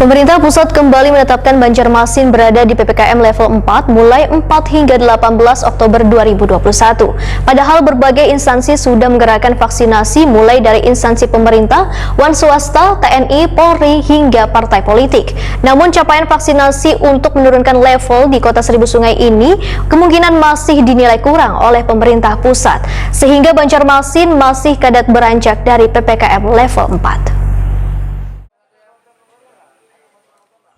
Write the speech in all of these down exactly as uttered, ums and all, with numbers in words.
Pemerintah pusat kembali menetapkan Banjarmasin berada di P P K M level empat mulai empat hingga delapan belas Oktober dua ribu dua puluh satu. Padahal berbagai instansi sudah menggerakkan vaksinasi mulai dari instansi pemerintah, wan swasta, T N I, Polri, hingga partai politik. Namun capaian vaksinasi untuk menurunkan level di Kota Seribu Sungai ini kemungkinan masih dinilai kurang oleh pemerintah pusat, sehingga Banjarmasin masih kada beranjak dari P P K M level empat.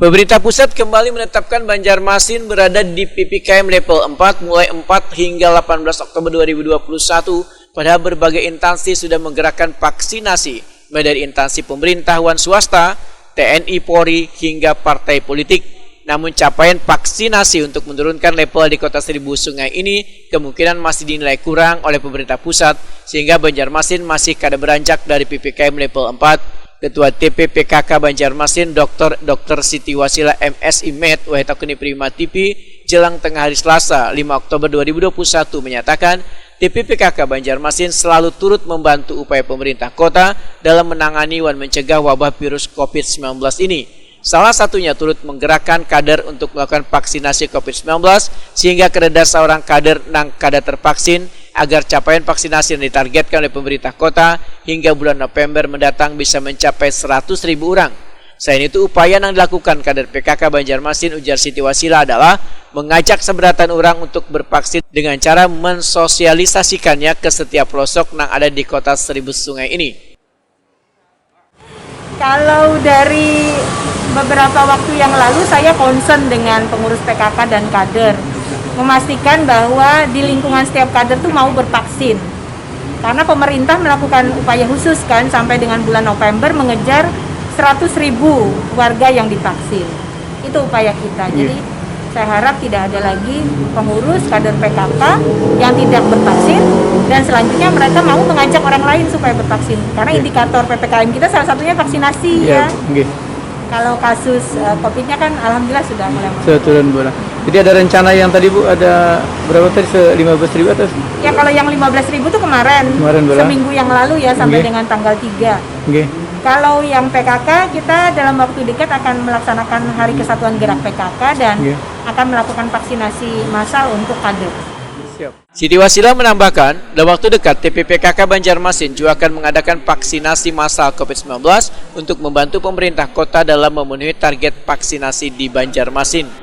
Pemerintah pusat kembali menetapkan Banjarmasin berada di P P K M level empat mulai empat hingga delapan belas Oktober dua ribu dua puluh satu, padahal berbagai instansi sudah menggerakkan vaksinasi, mulai dari instansi pemerintah wan swasta, T N I, Polri, hingga partai politik. Namun capaian vaksinasi untuk menurunkan level di Kota Seribu Sungai ini kemungkinan masih dinilai kurang oleh pemerintah pusat, sehingga Banjarmasin masih kada beranjak dari P P K M level empat. Ketua T P P K K Banjarmasin, Doktor Doktor Siti Wasila, M Si, Med, wahai takuni Prima T V, jelang tengah hari Selasa, lima Oktober dua ribu dua puluh satu, menyatakan, T P P K K Banjarmasin selalu turut membantu upaya pemerintah kota dalam menangani wan mencegah wabah virus covid sembilan belas ini. Salah satunya turut menggerakkan kader untuk melakukan vaksinasi covid sembilan belas, sehingga kadada seorang kader nang kada tervaksin, agar capaian vaksinasi yang ditargetkan oleh pemerintah kota hingga bulan November mendatang bisa mencapai seratus ribu orang. Selain itu, upaya yang dilakukan kader P K K Banjarmasin, ujar Siti Wasila, adalah mengajak seberatan orang untuk bervaksin dengan cara mensosialisasikannya ke setiap pelosok nang ada di Kota Seribu Sungai ini. Kalau dari beberapa waktu yang lalu, saya concern dengan pengurus P K K dan kader, memastikan bahwa di lingkungan setiap kader tuh mau bervaksin. Karena pemerintah melakukan upaya khusus kan, sampai dengan bulan November mengejar seratus ribu warga yang divaksin. Itu upaya kita. Iya. Jadi saya harap tidak ada lagi pengurus kader P K K yang tidak bervaksin, dan selanjutnya mereka mau mengajak orang lain supaya bervaksin. Karena Iya. indikator P P K M kita salah satunya vaksinasi, Iya, ya. nggih. Kalau kasus, eh, covid-nya kan alhamdulillah sudah mulai menurun. Sudah turun, Bu, lah. Jadi ada rencana yang tadi, Bu, ada berapa tadi? Se-, lima belas ribu atau? Ya, kalau yang lima belas ribu tuh kemarin. Kemarin, Bu, lah. Seminggu yang lalu ya, sampai Nggih. dengan tanggal tiga. Nggih. Kalau yang P K K, kita dalam waktu dekat akan melaksanakan Hari Kesatuan Gerak P K K dan Nggih. akan melakukan vaksinasi massal untuk kader. Siap. Siti Wasila menambahkan, dalam waktu dekat T P P K K Banjarmasin juga akan mengadakan vaksinasi massal covid sembilan belas untuk membantu pemerintah kota dalam memenuhi target vaksinasi di Banjarmasin.